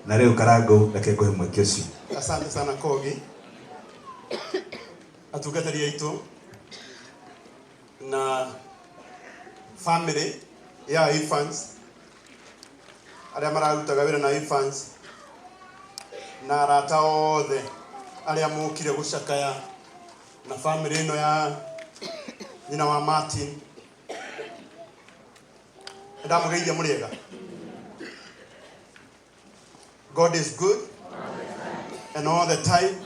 Na rĩu Karangũ, reke ngũhe mweke ũcio. Asante sana Kogi. Atungatĩri aitũ na family ya Evans arĩa mararutaga wĩra na Evans na arata othe arĩa mokire gũcakaya na family ĩno ya nyina wa Martin. Ndamũgeithia mũrĩ ega. God is good and all the time.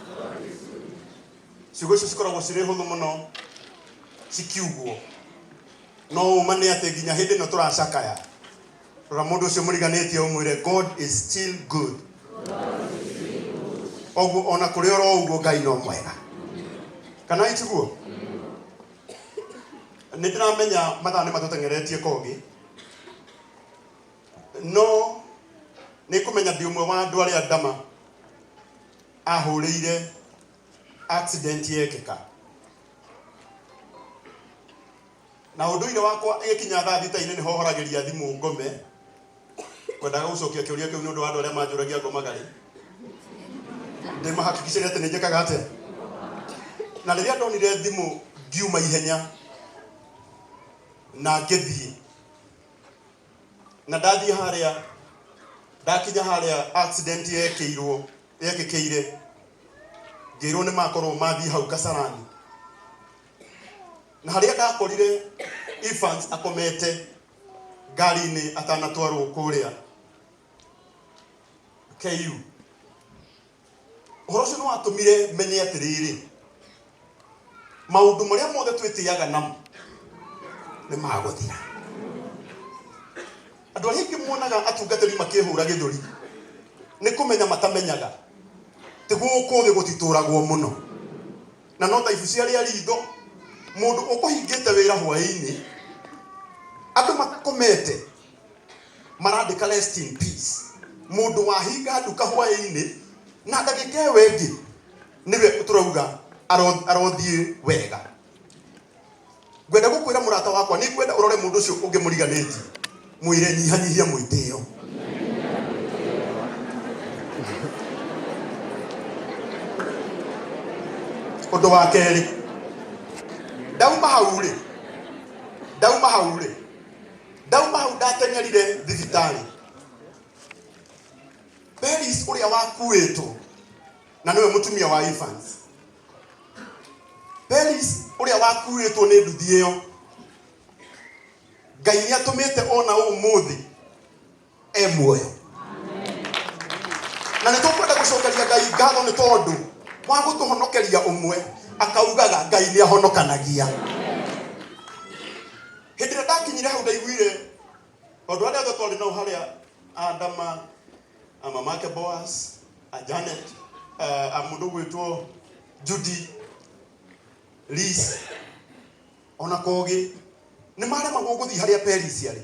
Ciugo icio cikoragwo cirĩ hũthũ mũno cikiugwo, no ũma nĩ atĩ nginya hĩndĩ ĩno tũracakaya, rora mũndũ ũcio mũriganĩtie ũmwĩre God is still good. Oguo ona kũrĩ oro ũguo Ngai no mwega, kana itiguo? Nĩ ndĩramenya mathaa nĩ matũteng'eretie Kogi, no nĩ ngũmenya ndĩ ũmwe wa andũ arĩa Ndama ahũrĩire accident yekĩka. Na ũndũire wakwa ĩgĩkinya thaa thita-inĩ nĩho horagĩria thimũ ngome. Ngwendaga gũcokia kĩũria kĩu nĩ ũndũ wa andũ arĩa manjũragia ngomaga rĩ. Ndĩmahakikicĩre atĩ nĩ njĩkaga atĩa. Na rĩrĩa ndonire thimũ ngiuma ihenya na ngĩthiĩ. Na ndathiĩ harĩa, ndakinya harĩa accident yekĩirwo, yekĩkĩire, ngĩrwo nĩ makorwo mathiĩ hau Kasarani. Na harĩa ndakorire Evans akomete ngari-inĩ atanatwarwo kũrĩa KU. Ũhoro ũcio nĩ watũmire menye atĩrĩrĩ, maũndũ marĩa mothe twĩtĩaga namo nĩ magũthira. Andũ arĩa aingĩ muonaga atungatĩri makĩhũra gĩthũri nĩ kũmenya matamenyaga ti gũkũ thĩ gũtitũragwo mũno, na no ta ibucia rĩa ritho. Mũndũ ũkũhingĩte wĩra hwaĩ-inĩ, andũ matakomete marandĩka rest in peace. Mũndũ wahinga nduka hwaĩ-inĩ na ndagĩka ĩyo ĩngĩ nĩwe tũrauga arothiĩ wega. Ngwenda gũkwĩra mũrata wakwa, nĩ ngwenda ũrore mũndũ ũcio ũngĩ mũriganĩtie, mwĩre nyihanyihia mwĩtĩo. Ũndũ wa kerĩ, ndauma hau rĩ, ndauma hau rĩ, ndauma hau ndateng'erire thibitarĩ. Peris ũrĩa wakuĩtwo na nĩwe mũtumia wa Evans, Peris ũrĩa wakuĩtwo nĩ nduthi ĩyo, Ngai nĩ atũmĩte ona ũmũthĩ e muoyo. Na nĩ tũkwenda gũcokeria Ngai ngatho nĩ tondũ wa gũtũhonokeria ũmwe akaugaga Ngai nĩ ahonokanagia. Hĩndĩ ĩrĩa ndakinyire hau ndaiguire tondũ arĩa othe twarĩ nao harĩa Adama, a mamake Boaz, a Janet, a mũndũ ũgwĩtwo Judy, Liz, ona Kogi, nĩ maremagwo gũthiĩ harĩa Peris arĩ.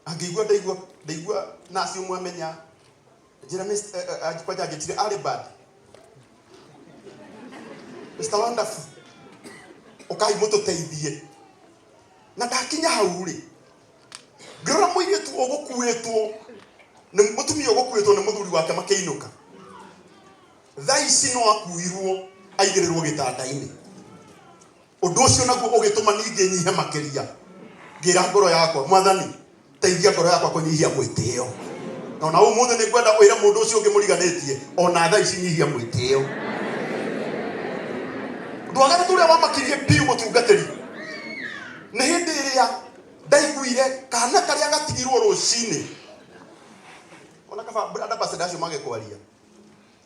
Angĩigua ndaigua ndaigua nasi ũmwe amenya njĩra kwanja anjĩtire arĩ bad Mr. Wonderful, ũkai mũtũteithie. Na ndakinya hau rĩ, ngĩrora mũirĩtu ũgũkuĩtwo nĩ mũtumia ũgũkuĩtwo nĩ mũthuri wake makĩinũka. Thaa ici no akuirwo aigĩrĩrwo gĩtanda-inĩ. Ũndũ ũcio naguo ũgĩtũma ningĩ nyihe makĩria. Ngĩra ngoro yakwa, Mwathani, teithia ngoro yakwa kũnyihia mwĩtĩo. Na ona ũmũthĩ nĩ ngwenda ũĩre mũndũ ũcio ũngĩ mũriganĩtie, ona thaa ici nyihia mwĩtĩo. Ũndũ wa gatatũ ũrĩa wamakirie biũ mũtungatĩri nĩ hĩndĩ ĩrĩa ndaiguire kana karĩa gatigirwo rũcinĩ, ona kaba ambassador acio mage kwaria,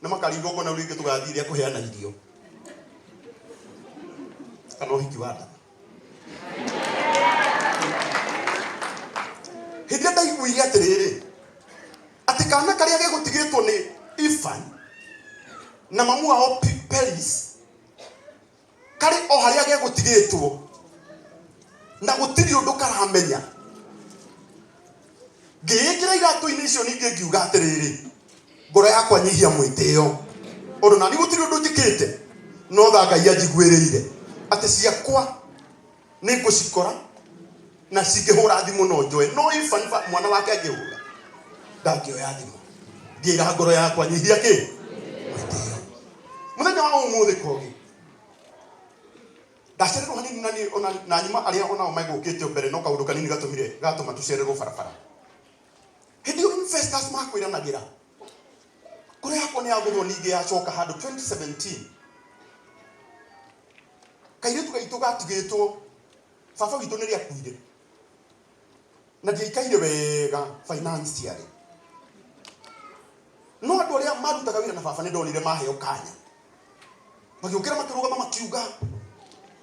nĩ makarigwo ngona rĩngĩ tũgathiĩ rĩa kũheana irio kana ũhiki wa nda. Hĩndĩ ĩrĩa ndaiguire atĩrĩrĩ, atĩ kana karĩa gegũtigĩtwo nĩ Ivan na mamu wao Peris karĩ o harĩa gegũtigĩtwo na gũtirĩ ũndũ karamenya, ngĩĩkĩra iratũ-inĩ icio ningĩ ngiuga atĩrĩrĩ, ngoro yakwa nyihia mwĩtĩo, ũndũ nani gũtirĩ ũndũ njĩkĩte no tha Ngai anjiguĩrĩire atĩ ciakwa nĩ ngũcikora na cingĩhũra thimũ no njoe, no Ivan mwana wake angĩhũra ndangĩoya thimũ. Ngĩra ngoro yakwa nyihia kĩ mwĩtĩo. Mũthenya wa ũmũthĩ kogi ndacererwo hanini na niĩ ona na nyuma arĩa onao megũkĩte mbere no kaũndũ kanini gatũmire gatũma tũcererwo barabara. Hĩndĩ ĩyo investors makwĩranagĩra kũrĩa yakwa nĩ yagũthwo ningĩ yacoka handũ 2017 kairĩtu gaitũ gatigĩtwo baba witũ nĩ rĩakuire na ndiaikaire wega financially no andũ arĩa marutaga wĩra na baba nĩ ndonire maheo kanya magĩũkĩra makĩrũgama makiuga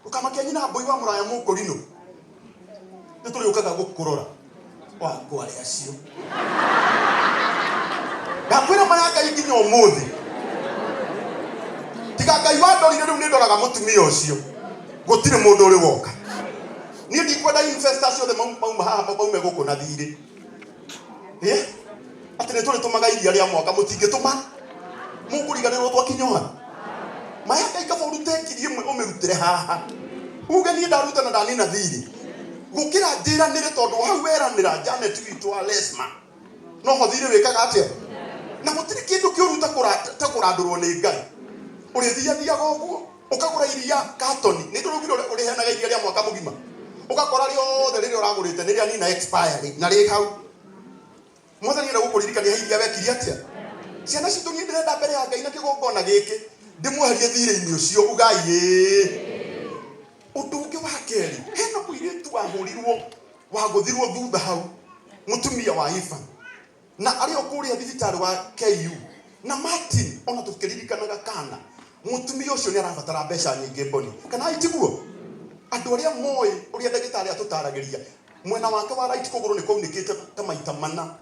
ũkamakia nyina mbũi wa mũraya mũkũrinũ nĩ tũrĩũkaga gũkũrora wakwa arĩ acio ndakwĩra maya Ngai nginya ũmũthĩ tiga Ngai wandorire rĩu nĩ ndoraga mũtumia ũcio gũtirĩ mũndũ ũrĩ woka niĩ ndikwenda investors othe mauma haha maume gũkũ na thirĩ atĩ nĩ tũrĩtũmaga iria rĩa mwaka mũtingĩtũma mũkũriganĩrwo twakinya ha maya Ngai kaba ũrute ngiri ĩmwe ũmĩrutĩre haha uge niĩ ndaruta na ndanina thirĩ gũkĩra njĩranĩre tondũ hau weranĩra Janet witũ wa Lesma no ho thirĩ wĩkaga atĩa na gũtirĩ kĩndũ kĩũru ta kũrandũrwo nĩ Ngai ũrĩthiathiaga ũguo ũkagũra iria katoni nĩ ndũrugire ũrĩheanaga iria rĩa mwaka mũgima ũgakora rĩothe rĩrĩa ũragũrĩte nĩ rĩa nina expiry na rĩ hau mwathani enda gũkũririkania iria wekire atĩa ciana citũ niĩ ndĩrenda mbere ya Ngai na kĩgongona gĩkĩ ndĩmweherie thirĩ-inĩ ũcio ugai ĩĩ. Ũndũ ũngĩ wa kerĩ hena mũirĩtu wahũrirwo wagũthirwo thutha hau mũtumia wa Ivan na arĩ o kũrĩa thibitarĩ wa KU na Martin ona tũkĩririkanaga kana mũtumia ũcio nĩ arabatara mbeca nyingĩ mboni kana itiguo andũ arĩa moĩ ũrĩa ndagĩtarĩ atũtaragĩria mwena wake wa right kũgũrũ nĩ kwaunĩkĩte ta maita mana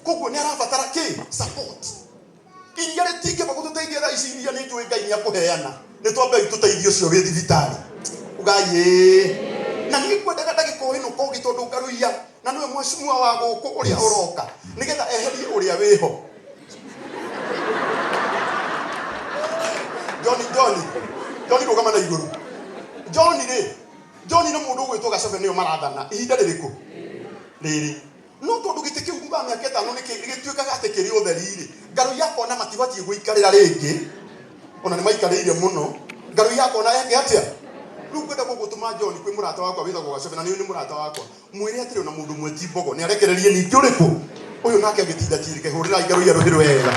koguo nĩ arabatara kĩ support iria rĩtingĩba gũtũteithia thaa ici iria nĩ njũĩ Ngai nĩ akũheana nĩ twambei tũteithie ũcio wĩ thibitarĩ ugai ĩĩ na niĩ ngwendaga ndagĩka o ĩno kogi tondũ ngaruia na nĩwe mheshimiwa wa gũkũ ũrĩa ũroka nĩgetha eherie ũrĩa wĩho Johnny Johnny Johnny rũgama na igũrũ Johnny rĩ Johnny nĩ mũndũ ũgwĩtwo Gacobe nĩo marathana ihinda rĩrĩkũ rĩrĩ no tondũ gĩtĩ kĩu thutha wa mĩaka ĩtano nĩ gĩtuĩkaga atĩ kĩrĩ ũtheri-rĩ ngarũi akona matibatiĩ gũikarĩra rĩngĩ ona nĩ maikarĩire mũno ngarũi akona eke atĩa rĩu ngwenda gũgũtũma John kwĩ mũrata wakwa wĩtagwo Gacobe na nĩ nĩ mũrata wakwa mwĩre atĩrĩ ona mũndũ ũmwe ti mbogo nĩ arekererie ningĩ ũrĩkũ ũyũ nake agĩtinda tirike hũrĩra ngarũi rũhĩ rwega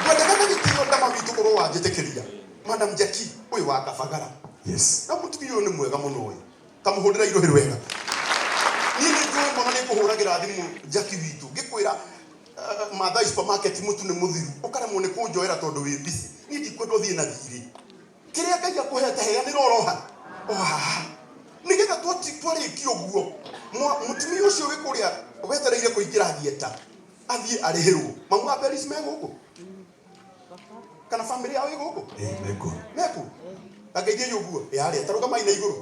ngwendaga na gĩtĩo ndama witũ korwo wanjĩtĩkĩria Madam Jackie ũyũ wa Kabagara Yes. Na mũtumia ũyũ nĩ mwega mũno ũyũ kamũhũrĩra irũhĩ rwega niĩ nĩ njũĩ mũno nĩ ngũhũragĩra thimũ Jackie witũ ngĩkwĩra Mathai supermarket mũtu nĩ mũthiru ũkaremwo nĩ kũnjoera tondũ wĩ busy niĩ ndikwenda ũthiĩ na thirĩ kĩrĩa Ngai akũhete heanĩra oroha o haha nĩgetha twarĩkia ũguo mũtumia ũcio wĩ kũrĩa wetereire kũingĩra theatre athiĩ arĩhĩrwo mamu wa Beris me gũkũ kana family yao ĩ gũkũ Meko. meku angeithie ũguo yarĩa ta rũgamai na igũrũ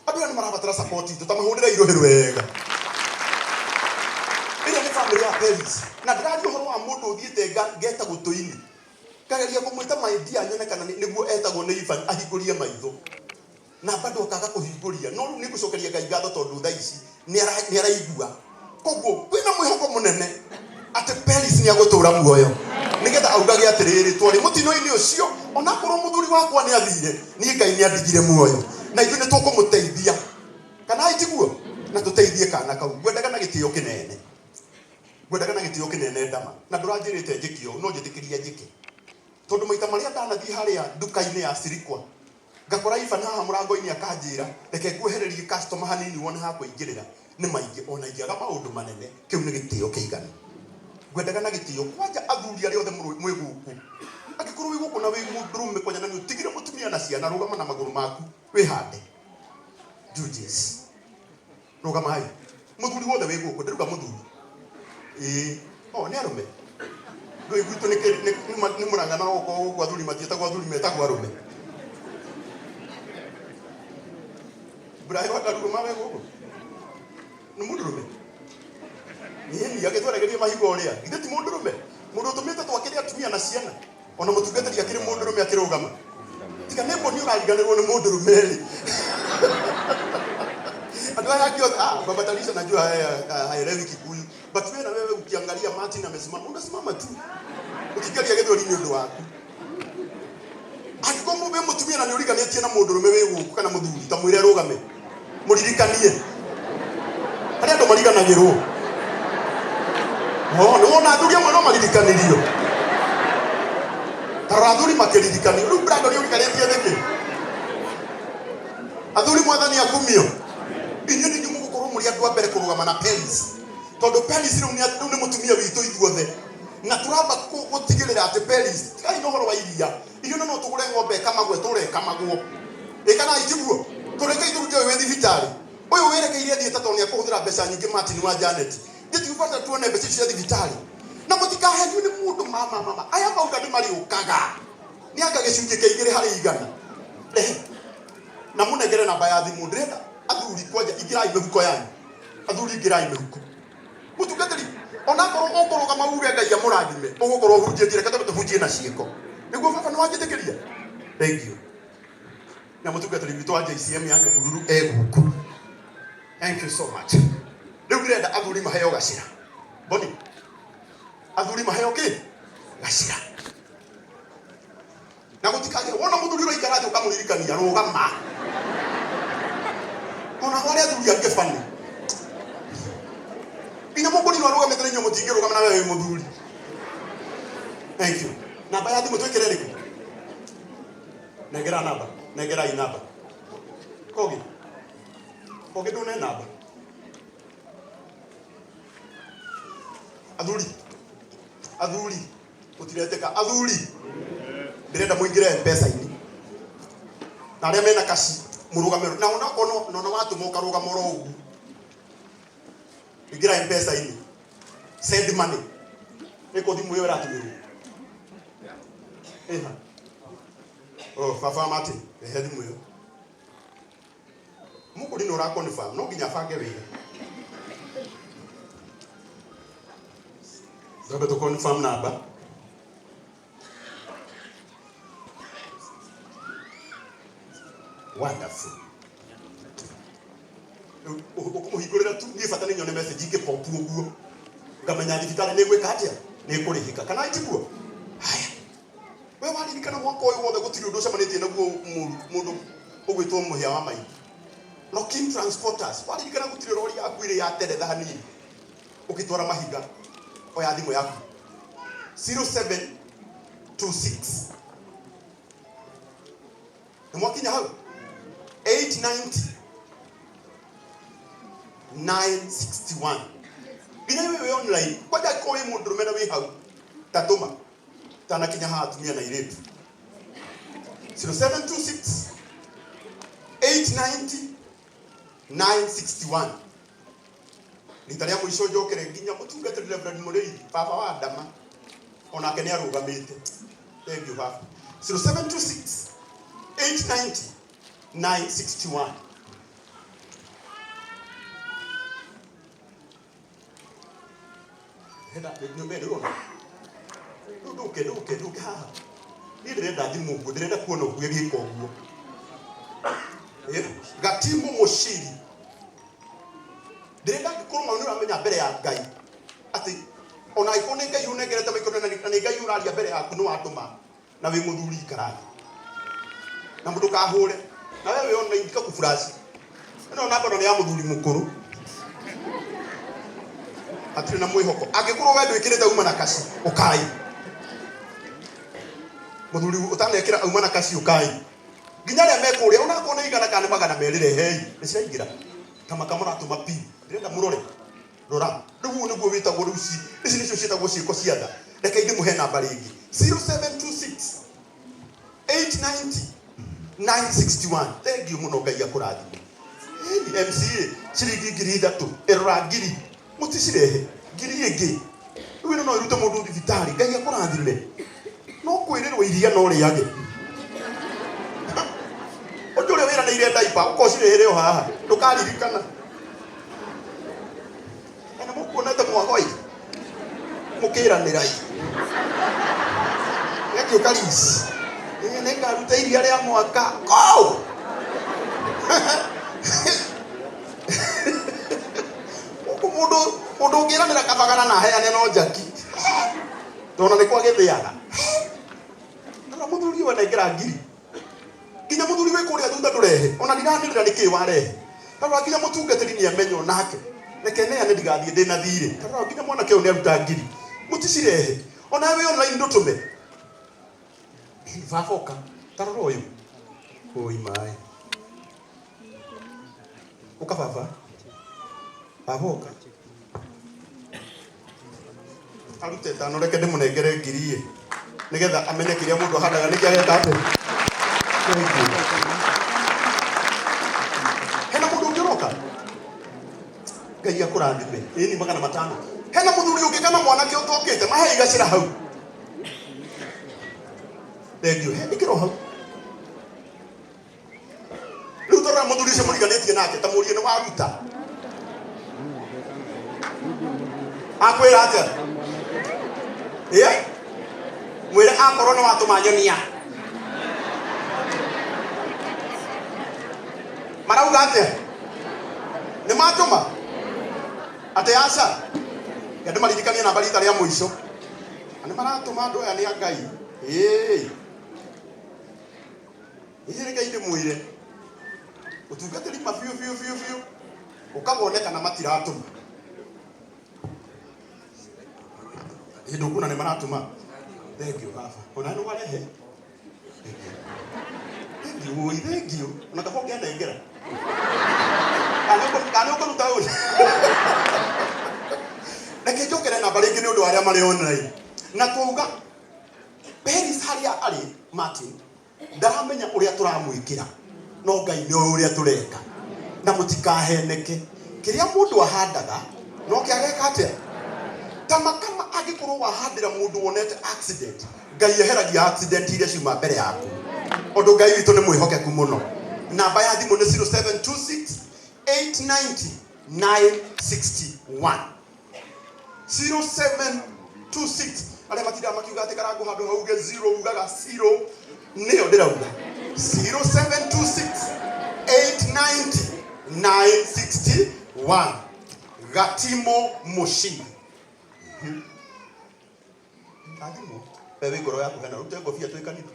andũ aya nĩ marabatara support itũ ta mahũrĩre irũhĩ rwega ĩrĩa nĩ family ya Peris na ndĩraria ũhoro wa mũndũ ũthiĩte ngeta gũtũ-inĩ ngageria kũmwĩta my dear nyone kana nĩguo etagwo nĩ Ivan ahingũrie maitho na bado akaga kũhingũria no rĩu nĩ ngũcokeria Ngai ngatho tondũ thaa ici nĩ araigua koguo kwĩna mwĩhoko mũnene atĩ Peris nĩ agũtũra muoyo nĩgetha augage atĩrĩrĩ twarĩ mũtino-inĩ ũcio onakorwo mũthuri wakwa nĩ athire niĩ Ngai nĩ andigire muoyo na ithuĩ nĩ tũkũmũteithia kana itiguo na tũteithie kana kau ngwendaga na gĩtĩo kĩnene ngwendaga na gĩtĩo kĩnene ndama na ndũranjĩrĩte njĩke ũũ no njĩtĩkĩria njĩke tondũ maita marĩa ndanathiĩ harĩa nduka-inĩ ya Sirikwa ngakora Ivan haha mũrango-inĩ akanjĩra reke nguohererie customer hanini wone ha kũingĩrĩra nĩ maingĩ ona ingĩaga maũndũ manene kĩu nĩ gĩtĩo kĩiganu ngwendaga na gĩtĩo kwanja athuri arĩa othe mwĩ gũkũ angĩkorwo wĩ gũkũ na wĩ mũndũrũme kwanja na nĩ ũtigire mũtumia na ciana rũgama na magũrũ maku wĩhande Judges rũgamai mũthuri wothe wĩ gũkũ ndĩruga mũthuri ĩĩ o nĩ arũme ndũĩ gwitũ nĩ mũrang'ana gũkũ gũkũ athuri matiĩtagwo athuri metagwo arũme Ibrahim akarugama we gũkũ nĩ mũndũrũme nĩni agĩtwaragĩria mahiga ũrĩa githĩ ti mũndũrũme mũndũ ũtũmĩte twakĩrĩ atumia na ciana ona mũtungatĩri akĩrĩ mũndũrũme akĩrũgama tiga nĩ mboni ũrariganĩrwo nĩ mũndũrũme rĩ andũ aya angĩ othe baba Talisha najua haelewi Kikuyu But wewe na wewe ukiangalia Martin amesimama, unasimama tu ukiangalia gĩthweri nĩ ũndũ waku. Angĩkorwo wĩ mũtumia na nĩ ũriganĩtie na mũndũrũme wĩ gũkũ kana mũthuri, ta mwĩre arũgame, mũririkanie. Harĩ andũ mariganagĩrwo. Oh, nĩ wona athuri amwe no maririkanirio. Ta rora athuri makĩririkanio. Rĩu Brandon ũriganĩtie nĩkĩ? Athuri mwathani akumio. Inyuĩ nĩ inyuĩ mũgũkorwo mũrĩ andũ a mbere kũrũgama na Peris. Tondũ Peris rĩu nĩ rĩu nĩ mũtumia witũ ithuothe. Na tũramba gũtigĩrĩra atĩ Peris, tigai na ũhoro wa iria. Irio no tũgũre ng'ombe ĩkamagwo ĩtũre ĩkamagwo. Ĩ kana itiguo? Tũreke tũrute ũyũ wĩ thibitarĩ. Ũyũ wĩrekeire athiĩ ta tondũ nĩ akũhũthĩra mbeca nyingĩ Martin wa Janet. Gĩtigũbatara tuone mbeca icio cia thibitarĩ. Na mũtikahenio nĩ mũndũ mama mama. Aya mauga nĩ marĩũkaga. Nĩ anga gĩcunjĩ kĩa igĩrĩ harĩ igana. Rehe. Na mũnengere namba ya thimũ. Ndĩrenda athuri kwanja ingĩrai mĩhuko yanyu. Athuri ingĩrai mĩhuko. Mũtungatĩri, onakorwo ũkũrũgama uge Ngai amũrathime, ũgũkorwo ũhunjĩtie, reke twambe tũhunjie na ciĩko. Nĩguo baba nĩ wanjĩtĩkĩria? Thank you. Na mũtungatĩri witũ wa JCM ya Nyahururu e gũkũ. Thank you so much. Rĩu ndĩrenda athuri maheo gacĩra. Boni, athuri maheo kĩ? Gacĩra. Na gũtikagĩe wona mũthuri ũraikara thĩ ũkamũririkania rũgama. Ona arĩa athuri angĩ bani. Nginya mũkũrinwo arũgamĩte na inyuĩ mũtingĩrũgama na wewe wĩ mũthuri. Thank you. Namba ya thimũ twĩkĩre ĩrĩkũ? Nengera namba. Nengerai namba. Kogi. Kogi ndune namba. Athuri. Athuri. Gũtiretĩka. Athuri. Ndĩrenda mũingĩre M-Pesa-inĩ. Na arĩa mena kaci mũrũgame na ona ona ona watũma ũkarũgama oro ũguo. Ingĩra M-Pesa-inĩ. Send money. Ĩko thimũ ĩyo ĩratũmĩrwo. Ĩha. Oh, baba Martin, rehe thimũ ĩyo. Mũkũri nĩ ũra confirm, no nginya abange wĩra. Twambe tũ confirm number. Wonderful. Ũkũmũhingũrĩra tu niĩ bata nĩ nyone message ingĩ-pop ũguo. Ngamenya thibitarĩ nĩ ĩgwĩka atĩa? Nĩ ĩkũrĩhĩka. Kana itiguo? Haya. We waririkana mwaka ũyũ wothe gũtirĩ ũndũ ũcemanĩtie naguo mũru mũndũ ũgwĩtwo mũhĩa wa maitho. Lokin Transporters, waririkana gũtirĩ rori yaku ĩrĩ yateretha hanini ũgĩtwara mahiga, oya thimũ yaku 0726 nĩ mwakinya hau 890 961 nginya iwe wĩ online kwanja angĩkorwo wĩ mũndũrũme na wĩ hau tatũma tanakinya haha atumia na airĩtu 0726 890 961 rita rĩa mũico njokere nginya mũtungatĩri Reverend Mũrĩithi baba wa Ndama onake nĩ arũgamĩte. Thank you baba. 0726 890 961 Hena nyũmba ĩno ũrona rĩu ndũke ndũke ndũke haha niĩ ndĩrenda thimũ ũguo ndĩrenda kuona ũguo ĩgĩka ũguo. Gatimu Mũciri ndĩrenda angĩkorwo ma nĩ ũramenya mbere ya Ngai atĩ ona angĩkorwo nĩ Ngai ũnengerete maikoro na nĩ Ngai ũraria mbere yaku nĩ watũma na wĩ mũthuri ikara thĩ na mũndũ kahũre na we wĩ online tiga kũflash ĩno namba ĩno nĩ ya mũthuri mũkũrũ hatirĩ na mwĩhoko angĩkorwo we ndwĩkĩrĩte uma na kaci ũkai mũthuri ũtanekĩra uma na kaci ũkai nginya arĩa me kũrĩa onakorwo nĩ igana kana nĩ magana merĩ rehei nĩ ciraingĩra ta maka mũratũma pi ndĩrenda mũrore rora rĩu ũyũ nĩguo wĩtagwo rĩu ci ici nĩcio ciĩtagwo ciĩko cia tha reke ingĩmũhe namba rĩngĩ 0726 890 961 thank you mũno Ngai akũrathime. Ĩni MCA ciringi 3,000 ĩrora ngiri mũticirehe ngiri ĩngĩ rĩu ĩno no ĩrute mũndũ thibitarĩ Ngai akũrathime no kwĩrĩrwo iria no rĩage ũndũ ũrĩa wĩranĩire ndaipa ũkocirĩhĩre o haha ndũkaririkana na mũkuonete mwagoi mũkĩranĩra gakĩũka rici nĩngaruta iria rĩa mwaka kũu gũkũ mũndũ Undu ungiranira kabagana na heane no njaki. Tona ni kwa githiaga. Ndora muthuri we nengera ngiri. Nginya muthuri we kuria thutha ndurehe. Ona ndiranirira niki warehe. Tarora nginya mutungatiri ni amenyo nake. Reke neane ndigathie ndina thire. Tarora nginya mwanake uyu ni aruta ngiri. Muticirehe. Ona we online ndutume. Baba oka. Tarora uyu. Oi mai. Uka baba. Baba oka. Arute tano reke ndimunengere ngiri nigetha amenye kiria mundu ahandaga niki ageka atia. Hena mundu ungi uroka Ngai akurathime. Ĩni 500. Hena muthuri ungi kana mwanake utokite mahe igacira hau. Thengiũ. He ikĩrwo hau. Rĩu torora muthuri ucio mũriganĩtie nake ta mũrie nĩ waruta. Akwĩra atĩa? Ĩĩ? Mwĩre akorwo nĩ watũma nyonia. Marauga atĩa? Nĩ matũma? Atĩ aca? Andũ maririkanie namba rita rĩa mũico. Na nĩ maratũma andũ aya nĩ a Ngai. Ĩĩ. Ĩĩ reke ndĩmwĩre. Ũtungatĩri ma biũ biũ biũ biũ. Ũkawone kana matiratũma. Ĩĩ ndũkuona nĩ maratũma. Thank you baba. Ona nĩ warehe. Thank you. Oi, thank you. Ona kaba ũngĩanengera. Kana ũkũruta ũũ. Reke njokere namba rĩngĩ nĩ ũndũ wa arĩa marĩ online. Na twauga Peris harĩa arĩ Martin ndaramenya ũrĩa tũramwĩkĩra no Ngai nĩ oĩ ũrĩa tũreka. Na mũtikaheneke. Kĩrĩa mũndũ ahandaga no kĩageka atĩa? Ta makama angĩkorwo wahandĩra mũndũ wonete accident, Ngai eheragia accident iria ciuma mbere yaku. Ũndũ Ngai witũ nĩ mwĩhokeku mũno. Namba ya thimũ nĩ 0726 890 961. 0726 arĩa matindaga makiuga atĩ Karango handũ hauge 0 ugaga 0 nĩyo ndĩrauga. 0726 890 961. Gatimo Mushiri. Gatimo. Wewe ngoro yaku hena rute ngobia twĩ kanitha.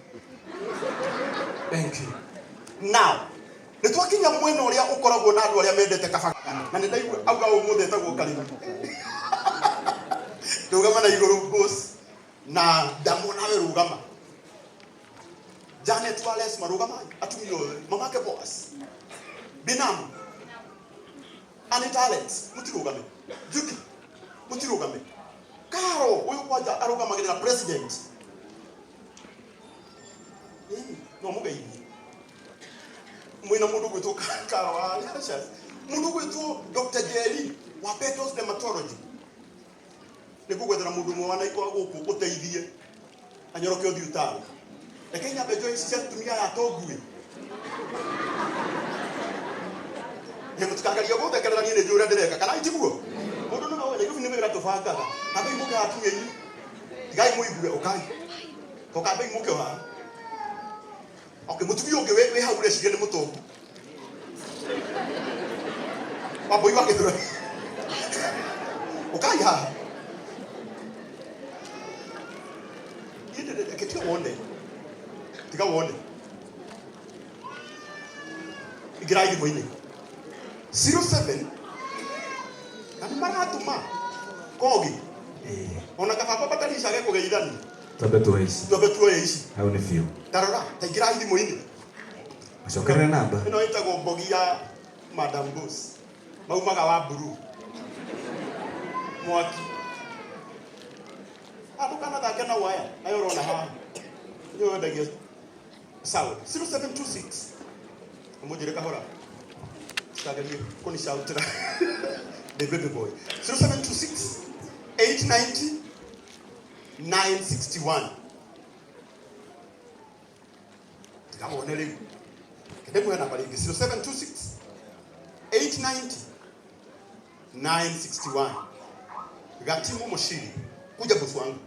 Thank you. Now, nĩ twakinya mwena ũrĩa ũkoragwo na andũ arĩa mendete kabagana. Na nĩ ndaigua auga ũmũthĩ etagwo Karĩmi. Rũgama na igũrũ boss. Na ndamona we rũgama. Janet Wallace marũgama atumia othe. Mamake boss. Binamu. Anita Alex mutirũgame. Judy mutirũgame. Karo uyu kwanja arũgamagĩrĩra president. No mũgeithie. Mwĩna mũndũ gwĩtwo Karo wa Alicious. Mũndũ gwĩtwo Dr. Jerry wa Petals Dermatology. Nĩ ngũgwethera mũndũ ũmwe wa naikwa gũkũ ũteithie anyoroke ũthiũ tawe. Reke nyambe njoe ici cia atumia aya atongu. Nĩ mũtikangarie gũthekerera niĩ nĩ njũĩ ũrĩa ndĩreka kana itiguo. Mũndũ no oe Nairobi nĩ wĩra tũbangaga. Ambai mũke atumia inyuĩ. Tigai mũigue ũkai. Tokambai mũke o haha. Okay, mũtumia ũngĩ wĩ hau ũreciria nĩ mũtongu. Wambũi wa Gĩthũrai. Ũkai haha. Niĩ tiga wone. Tiga wone. Ingĩrai thimũ-inĩ. 07 na nĩ maratũma kogi. Ona kababa batarica gekũgeithania. Twambe tuoe ici. Twambe tuoe ici. Hau nĩ biũ. Tarora, ta ingĩrai thimũ-inĩ. Macokerere namba. Ĩno ĩtagwo mbogi ya Madam Boss. Maumaga wa blue. Mwaki. Andũ kana thake na waya. Nayo ũrona haha. Nĩyo wendagia sound. 0726. Mũnjĩre kahora. Tikagerie kũnicautĩra. The baby boy. 0726 890 961. Tikawone rĩu. Kende muhe namba rĩngĩ. 0726 890 961. Gatimu Mushiri. Kuja bosi wangu.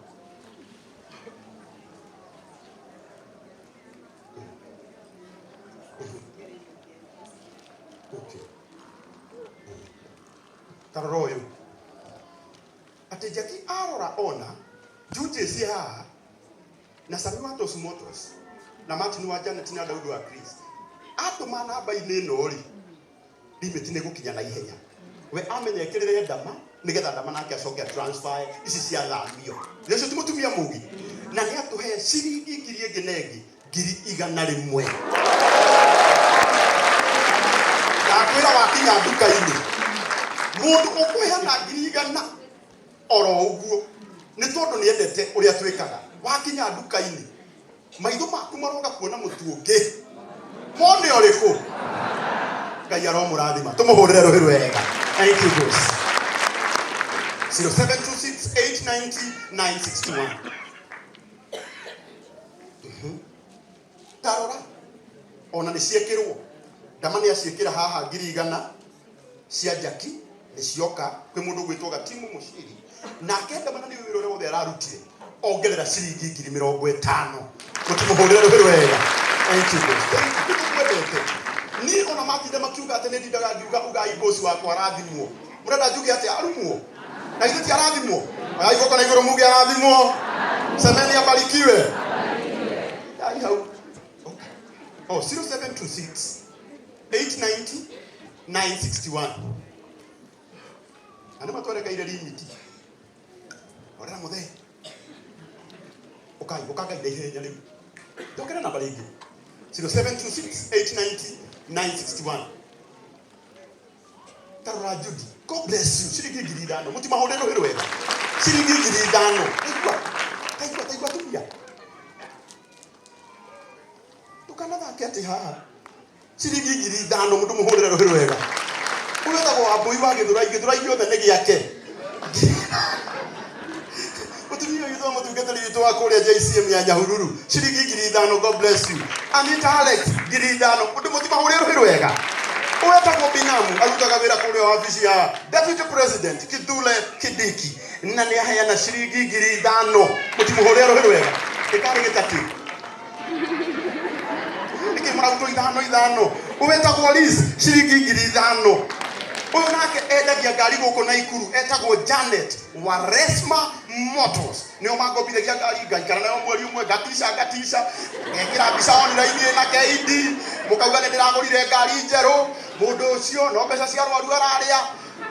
Okay. Tarora ũyũ. Ona Jude ciĩ haha na Sami wa Tos Motos na Martin wa Janet na Daudi wa Chris atũma namba-inĩ ĩno rĩ, limit nĩ gũkinya na ihenya. We amenya ekĩrĩre ndama nĩgetha ndama nake acoke transfer ici cia thamio. Nĩ ũcio ti mũtumia mũgi na nĩ atũhe ciringi ngiri ĩngĩ na ĩngĩ 100,000. Ndakwĩra wakinya nduka-inĩ mũndũ ũkũheana 100,000 oro ũguo nĩ tondũ nĩ endete ũrĩa twĩkaga. Wakinya nduka-inĩ maitho maku maroga kuona mũtu ũngĩ mone ũrĩkũ. Ngai aromũrathima, tũmũhũrĩre rũhĩ rwega. Thank you boss. 0726 890 961. Tarora ona nĩ ciĩkĩrwo ndama nĩ aciĩkĩra haha 100,000 cia njaki nĩ cioka kwĩ mũndũ ũgwĩtwo Gatimu Mũciri nake ndama na nĩ wĩra ũrĩa wothe ararutire ongerera ciringi 50,000. Mũtimũhũrĩre rũhĩ rwega. Thank you boss. Thank you. Nĩtũkwendete. Niĩ ona matinda makiuga atĩ nĩ ndindaga ngiuga ugai boss wakwa arathimwo. Mũrenda njuge atĩ arumwo? Na ithuĩ ti arathimwo? Oyai guoko na igũrũ muge arathimwo. Semeni abarikiwe. Yai hau. Oh, 0726 890 961. Na nĩ matwerekeire limit. Orera mũthee. Ũkai, ũkangai na ihenya rĩu. Njokere namba rĩngĩ. 0726 890 961. Tarora Judy. God bless you. Ciringi 5,000. Mũtimahũrĩre rũhĩ rwega. Ciringi 5,000. Taigua. Taigua, taigua tumia. Ndũkanathake atĩ haha. Ciringi 5,000 mũndũ mũhũrĩre rũhĩ rwega. Ũyũ wetagwo Wambũi wa Gĩthũrai, Gĩthũrai gĩothe nĩ gĩake. Mũtumia witũ wa mũtungatĩri witũ wa kũrĩa JCM ya Nyahururu, ciringi 5,000, God bless you. Anita Alex, 5,000, mũndũ mũtimahũrĩre rũhĩ rwega. Ũyũ wetagwo Binamu, arutaga wĩra kũrĩa wabici ya Deputy President Kithure Kindiki, na nĩ aheana ciringi 5,000, mũtimũhũrĩre rũhĩ rwega. Ĩkarĩ gĩtatĩ. Nĩkĩ mũrarutwo ithano ithano? Ũyũ wetagwo Liz, ciringi 5,000. Ũyũ nake endagia ngari gũkũ Naikuru, etagwo Janet wa Resma Motors. Nĩo mangombithagia ngari, ngaikara nayo mweri ũmwe, ngatica ngatica, ngekĩra mbica online ĩna KD, mũkauga nĩ ndĩragũrire ngari njerũ. Mũndũ ũcio no mbeca cia rwaru ararĩa,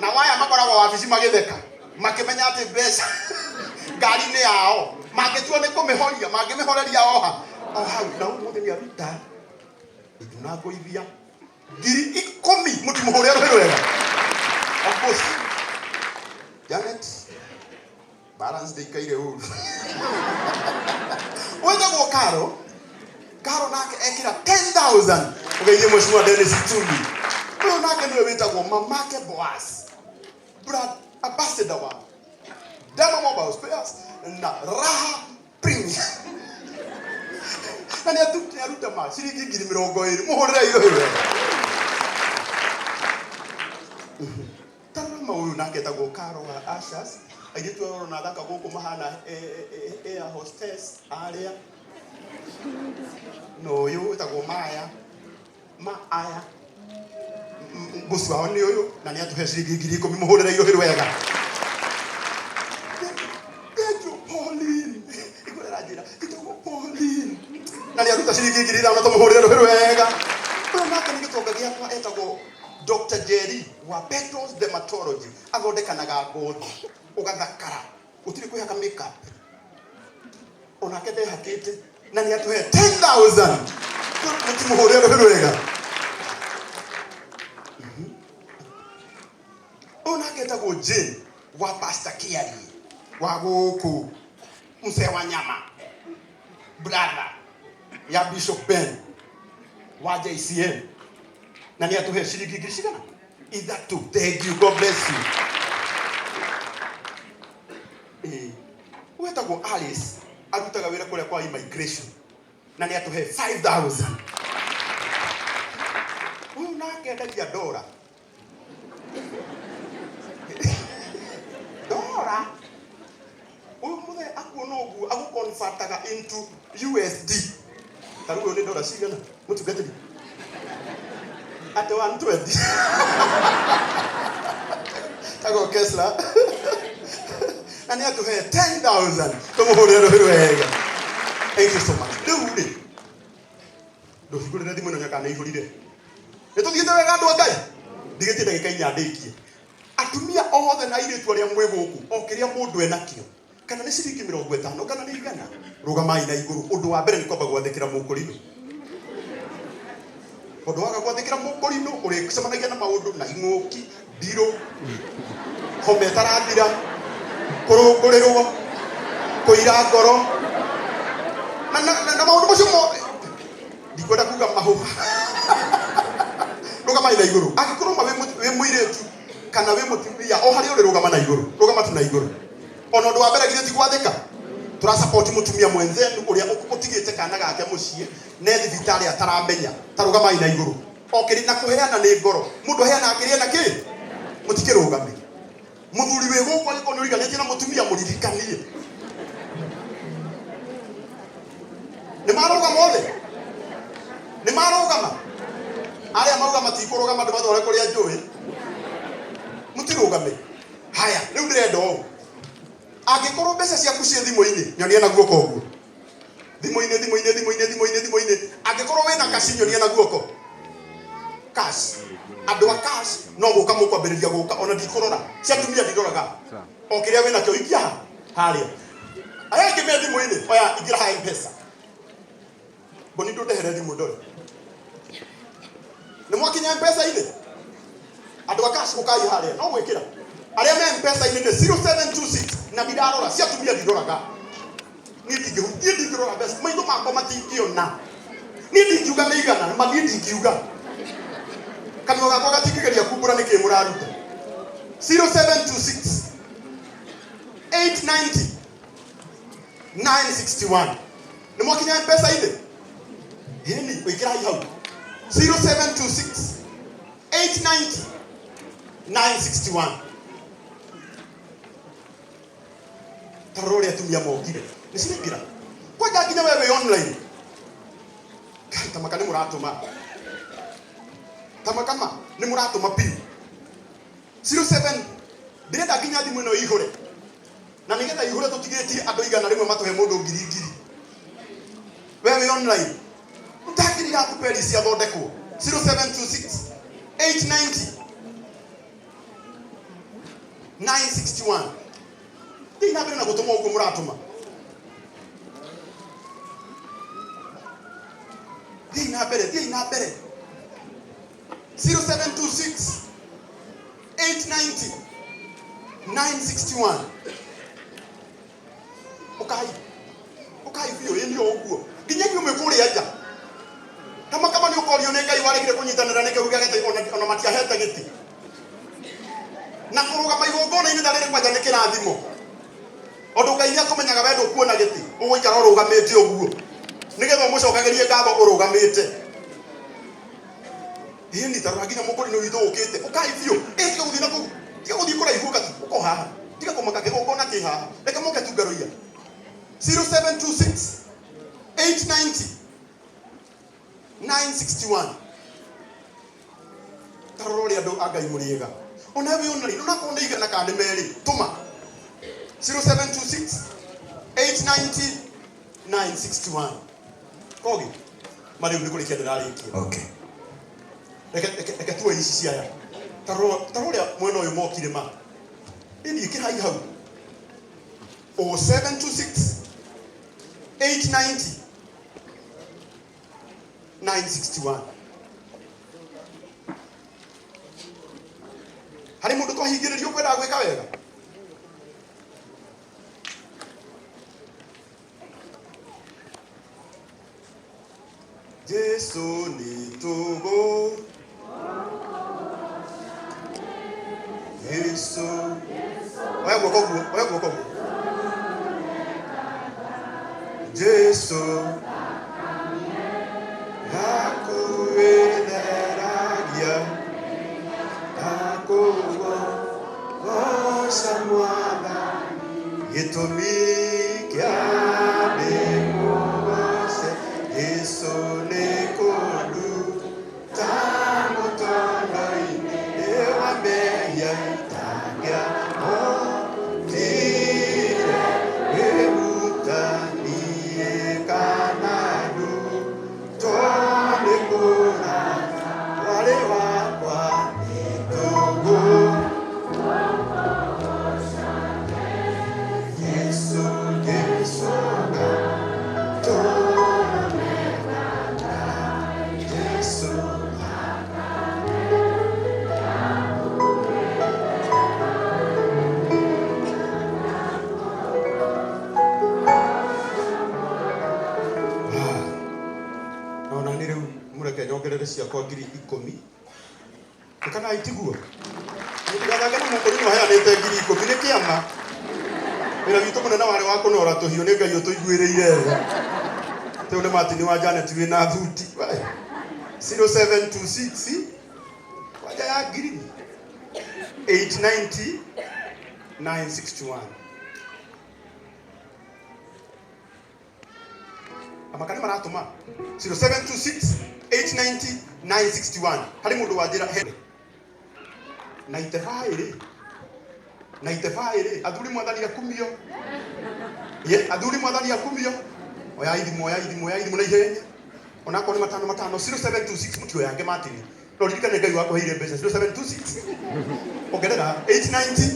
na waya makoragwo wabici magĩtheka, makĩmenya atĩ mbeca ngari nĩ yao. Mangĩtua nĩ kũmĩhoria, mangĩmĩhoreria oha o hau. Na ũmũthĩ nĩ aruta ndunangũithia 10,000, mũtimũhũrĩre rũhĩ rwega. Of course, Janet, balance ndĩikaire ũru. Wĩtagwo Karo, Karo nake ekĩra 10,000 ũgeithie Mheshimiwa Dennis Itumbi. Ũyũ nake nĩwe wĩtagwo Mamake Boaz, brand ambassador wa Dama Mobile Spares na Raha Premium. Na nĩ aruta ma ciringi 20,000, mũhũrĩre irũhĩ wega. Tarora ũyũ nake etagwo Karo wa Ashers. Airĩtu aya ũrona thaka gũkũ mahana air hostess arĩa. Na ũyũ wĩtagwo Maya. Ma aya. Boss wao nĩ ũyũ na nĩ atũhe ciringi 10,000, mũhũrĩre irũhĩ rwega. Thank you Pauline. Igũrĩra njĩra ĩtagwo Pauline. Na nĩ aruta ciringi 5,000, tũmũhũrĩre rũhĩ rwega. Ũyũ nake nĩ gĩtonga gĩakwa etagwo Dr. Jerry wa Petros Dermatology. Athondekanaga ngothi ũgathakara, gũtirĩ kwĩhaka makeup. Onake ndehakĩte na nĩ atũhe 10,000, mũtimũhũrĩre rũhĩ rwega. Ũyũ nake etagwo Jane wa Pastor Kiarie wa gũkũ mzee wa nyama, brother ya Bishop Ben wa JCM, na nĩ atũhe ciringi ngiri cigana 3. Thank you, God bless you. Wetagwo Alice, arutaga wĩra kũrĩa kwa immigration na nĩ atũhe 5000. Ũyũ nake endagia ndora ndora. Ũyũ mũthee akuona ũguo agũconvertaga into USD. Ta rĩu ũyũ nĩ ndora cigana mũtungatĩri? Atĩ 120 tagwo Kesla. Na nĩ atũhe 10,000. Tũmũhũrĩre rũhĩ rwega. Thank you so much. Rĩu rĩ, ndũhingũrĩre thimũ ĩno nyaka nĩ ihũrire. Nĩ tũthiĩte wega andũ a Ngai? Ndigĩtie ndagĩka inya ndĩkie. Atumia othe na airĩtu arĩa mwĩ gũkũ, o kĩrĩa mũndũ enakĩo, kana nĩ ciringi 50 kana nĩ 100, rũgamai na igũrũ. Ũndũ wa mbere nĩ kwamba gwathĩkĩra mũkũrinũ. Ũndũ waga gwathĩkĩra mũkũrinũ, ũrĩcemanagia na maũndũ na ing'ũki, ndirũ, homa ĩtarathira, kũrũngũrĩrwo, kũira ngoro, na maũndũ macio mothe. Ndikwenda kuga mahũha. Rũgamai na igũrũ. Angĩkorwo ma wĩ mũirĩtu kana wĩ mũtumia, o harĩa ũrĩ rũgama na igũrũ. Rũgama tu na igũrũ. Ona ũndũ wa mbere githĩ ti gwathĩka? Tũrasupport mũtumia mwenzenu ũrĩa ũtigĩte kana gake mũciĩ ne thibitarĩ ataramenya. Ta rũgamai na igũrũ. O kĩrĩ na kũheana nĩ ngoro. Mũndũ aheanaga kĩrĩa na kĩ? Mũtikĩrũgame. Mũthuri wĩ gũkũ angĩkorwo nĩ ũriganĩtie na mũtumia mũririkanie. Nĩ marũgama othe? Nĩ marũgama? Arĩa mauga matikũrũgama ndĩmatware kũrĩa njũĩ. Mũtirũgame. Haya, rĩu ndĩrenda ũũ. Angĩkorwo mbeca ciaku ciĩ thimũ-inĩ, nyonia na guoko ũguo. Thimũ-inĩ, thimũ-inĩ, thimũ-inĩ, thimũ-inĩ, thimũ-inĩ. Angĩkorwo wĩna cash, nyonia na guoko. Cash. Andũ a cash no gũka mũkwambĩrĩria gũka, ona ndikũrora. Cia atumia ndiroraga. O kĩrĩa wĩna kĩo ikia ha? Harĩa. Aya angĩ me thimũ-inĩ, oya ingĩra ha M-Pesa. Mboni ndũndehere thimũ ndore. Nĩ mwakinya M-Pesa-inĩ? Andũ a cash ũkai harĩa, no gwĩkĩra. Arĩa me M-Pesa-inĩ nĩ 0726 na ndirarora, cia atumia ndiroraga. Niĩ ndingĩrora mbeca, maitho makwa matingĩona. Niĩ ndingiuga nĩ igana, ma niĩ ndingiuga. Kanua gakwa gatingĩgeria kumbũra nĩkĩĩ mũraruta. 0726 890 961. Nĩ mwakinya M-Pesa-inĩ? Ĩni, ĩkĩrai hau. 0726 890 961. Ta rora ũrĩa atumia mokire. Nĩ ciraingĩra. Kwanja nginya we wĩ online. Kai, tamaka nĩ mũratũma. Tamaka ma nĩ mũratũma piu. 07 ndĩrenda nginya thimũ ĩno ĩihũre. Na nĩgetha ĩihũre tũtigĩtie andũ 100 matũhe mũndũ ngiri ngiri. We wĩ online. Ruta ngiri yaku peri ciathondekwo. 0726 890 961. Thiĩ na mbere na gũtũma ũguo mũratũma. Thiĩ na mbere, thiĩ na mbere. 0726 890 961. Ũkai. Ũkai biũ, ĩni o ũguo. Nginya inyuĩ mwĩ kũrĩa nja. Kama kama nĩ ũkorio nĩ Ngai waregire kũnyitanĩra nĩkĩo gĩagete ona matiahete gĩtĩ. Na kũrũgama igongona-inĩ ta rĩrĩ kwanja nĩ kĩrathimo. Tondũ Ngai nĩ akũmenyaga we ndũkuona gĩtĩ, ũgũikara ũrũgamĩte ũguo. Nĩgetha ũmũcokagĩrie ngatho ũrũgamĩte. Ĩni ta rora nginya mũkũrinũ witũ ũkĩte. Ũkai biũ. Ĩ tiga gũthiĩ na kũu. Tiga gũthiĩ kũraihu ũka tu. Ũka o haha. Tiga kũmaka kĩgongona kĩ haha. Reke moke tu ngaroiya. 0726 890 961. Ta rora ũrĩa andũ a Ngai mũrĩ ega. Ona wĩ online, onakorwo nĩ 100 kana nĩ 2, tũma. 0726 890 961. Kogi, ma rĩu nĩ kũrĩkia ndĩrarĩkia. Okay. Reke tuoe ici ciaya. Ta rora ũrĩa mwena ũyũ mokire ma. Ĩni ĩkĩrai hau. 0726 890 961. Harĩ mũndũ twahingĩrĩrio kwendaga gwĩka wega? Jesu nĩ tũgũ. Jesu. Oya guoko guo, oya guoko guo. Jesu. Yaku ĩtheragia. Ndakũgoca Mwathani. Gĩtũmi kĩa ndĩmũgoce. Jesu nĩ kũnduta mũtondo-inĩ wa mehia itangĩahotire. Ngũhe ciakwa 10,000. Kana itiguo. Ndigathake na mũkũrinũ aheanĩte 10,000 nĩ kĩama. Wĩra witũ mũnene warĩ wa kũnora tũhiũ nĩ Ngai ũtũiguĩrĩire tha. Tĩu nĩ Martin wa Janet wĩna thuti. 0726 kwanja ya ngiri 890 961. Amakani maratũma 0726 890 961 harĩ mũndũ wanjĩra he 95 rĩ 95 rĩ athuri mwathani akumio ye athuri mwathani akumio oya ithimo oya ithimo oya ithimo na ihenya onakorwo nĩ matano matano 0726 mũtioyange Martin no ririkane Ngai wakũheire mbeca 0726 ongerera 890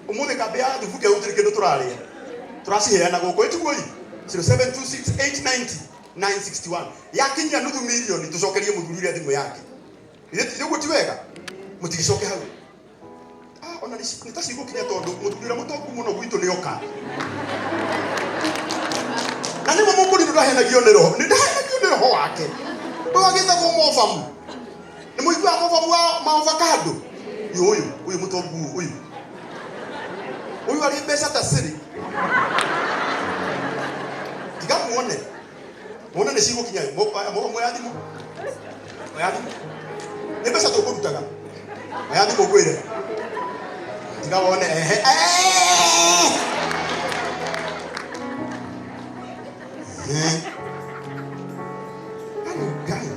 ũmũthĩ kambĩ ya thubuke gũtirĩ kĩndũ tũrarĩa tũraciheana gũkũ ĩtiguo i 0726 890 961 yakinyia nuthu milioni tũcokerie mũthuri ũrĩa thimũ yake ithe ũguo ti wega mũtigicoke hau ona nĩ ta cigũkinya tondũ mũthuri ũrĩa mũtongu mũno gwitũ nĩ oka na nĩmo mũkũrinũ ndahenagio nĩ roho nĩ ndahenagio nĩ roho wake ũyũ agĩtagwo mobamu nĩ mũiguaga mobamu wa maovakado ũyũ ũyũ mũtongu ũyũ ũyũ arĩ mbeca ta cĩrĩ tiga muone muone nĩ cigũkinya moya thimũ oya thimũ nĩ mbeca tũkũrutaga oya thimũ ngwĩre tiga wone ehe yani Ngai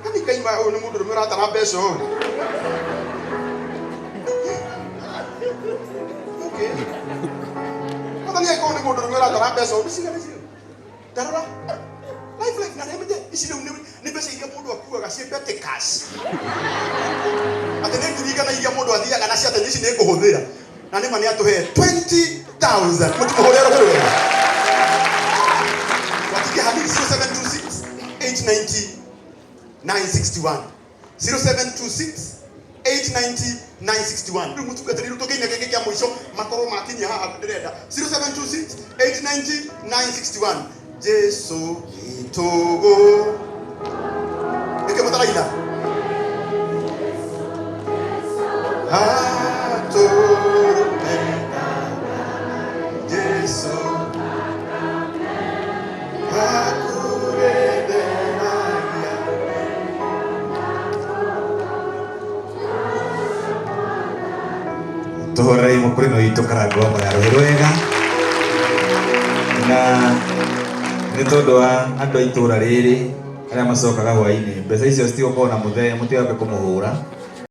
yani Ngai ma ũyũ nĩ mũndũ ũrũme ũratara mbeca ũyũ okay Mwathani angĩkorwo nĩ mũndũ ũrũme ũratara mbeca ũyũ nĩ cigana icio ndarora life life na nĩmĩte ici rĩu nĩ mbeca iria mũndũ akuaga ciĩ petty cash atĩ nĩ ngiri igana iria mũndũ athiaga nacio atĩ ici nĩ ngũhũthĩra na nĩma nĩ atũhe 20,000 mũtimũhũre rũhĩ rwega watige hanini 0726 890 961 0726 890 961 rĩu mũtungatĩri rĩu tũkĩina kĩngĩ kĩa mũico makorwo makinyia haha ndĩrenda 0726 890 961 Jesu gĩtũgũ nĩkĩo mũtaraina atũrũmena Jesu akũgetheragia Tũhũrĩrei mũkũrinũ witũ Karangũ wa Maya rũhĩ rwega na nĩ tondũ wa andũ a itũũra rĩrĩ arĩa macokaga hwainĩ mbeca icio citigũkorwo na mũthee mũtigoke kũmũhũra